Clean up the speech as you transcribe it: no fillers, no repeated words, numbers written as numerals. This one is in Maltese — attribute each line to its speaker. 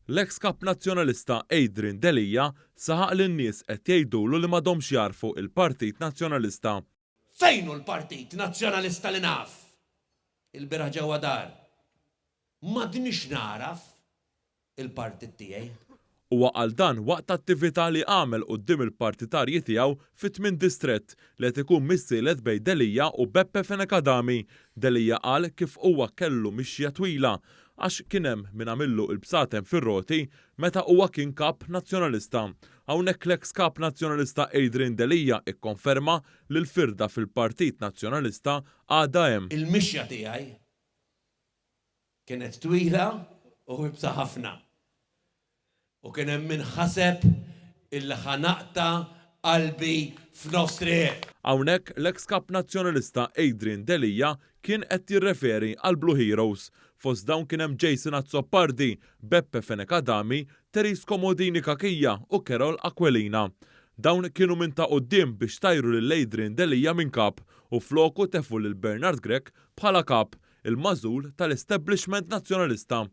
Speaker 1: L-eks Kap Nazzjonalista Adrian Delia saħaq li n-nies qed jgħidulu li m'għadhomx jagħrfu il-Partit Nazzjonalista.
Speaker 2: Fejn hu l-Partit Nazzjonalista li naf? Ilbieraħ ġewwa dar. M'għadnix nagħraf il-partit tiegħi.
Speaker 1: Huwa qal dan waqt attività li għamel quddiem il-partitarji tiegħu fit-tmien distrett li qed ikun missielet bejn Delia u Beppe Fenech Adami. Delia qal kif huwa kellu mixja twila għax kien hemm min għamillu il-bsaten fir-roti meta huwa kien Kap Nazzjonalista. Hawnhekk l-eks Kap Nazzjonalista Adrian Delia ikkonferma li l-firda fil-Partit Nazzjonalista għadha hemm.
Speaker 2: Il-mixja tiegħi Kienet twila u iebsa ħafna. U kien hemm min ħaseb illi ħa naqta' qalbi f'nofs triq.
Speaker 1: Hawnhekk l-eks Kap Nazzjonalista Adrian Delia kien qed jirreferi għall-Blue Heroes. Fost dawn kien hemm Jason Azzopardi, Beppe Fenech Adami, Therese Comodini Cachia u Carol Aquilina. Dawn kienu minn ta' quddiem biex tajru lil Adrian Delia minn Kap u floku tefgħu lil Bernard Grech bħala Kap, il-magħżul tal-establishment Nazzjonalista.